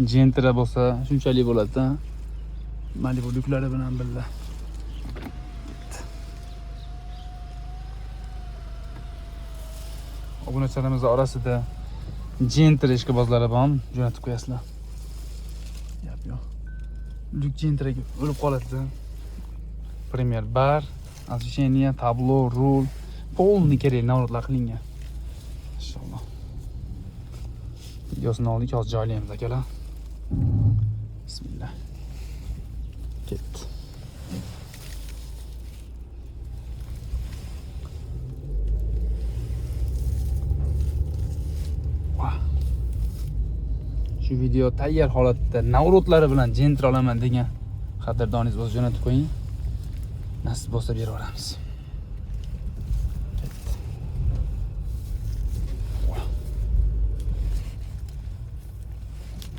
Gentra bo'lsa shunchalik bo'ladi-da. Malibu lyuklari bilan birga. Obunachilarimiz orasida Gentra ishqibozlari bormi? Jo'natib qo'yasizlar. Gap yo'q. Lyuk Gentraga o'lib qoladi-da. Premier bar, освещение, tablo, rul, полный kerakli наворот lar qilingan. Inshaalloh. Videosini oldik, hozir joylaymiz, akalar. Bismillah. Ketdi. Vah. Shu video tayyor holatda наворот lari bilan Gentra olaman degan qadrdoningiz bo'lsa, jo'natib qo'ying. Nasib bo'lsa, beraveramiz.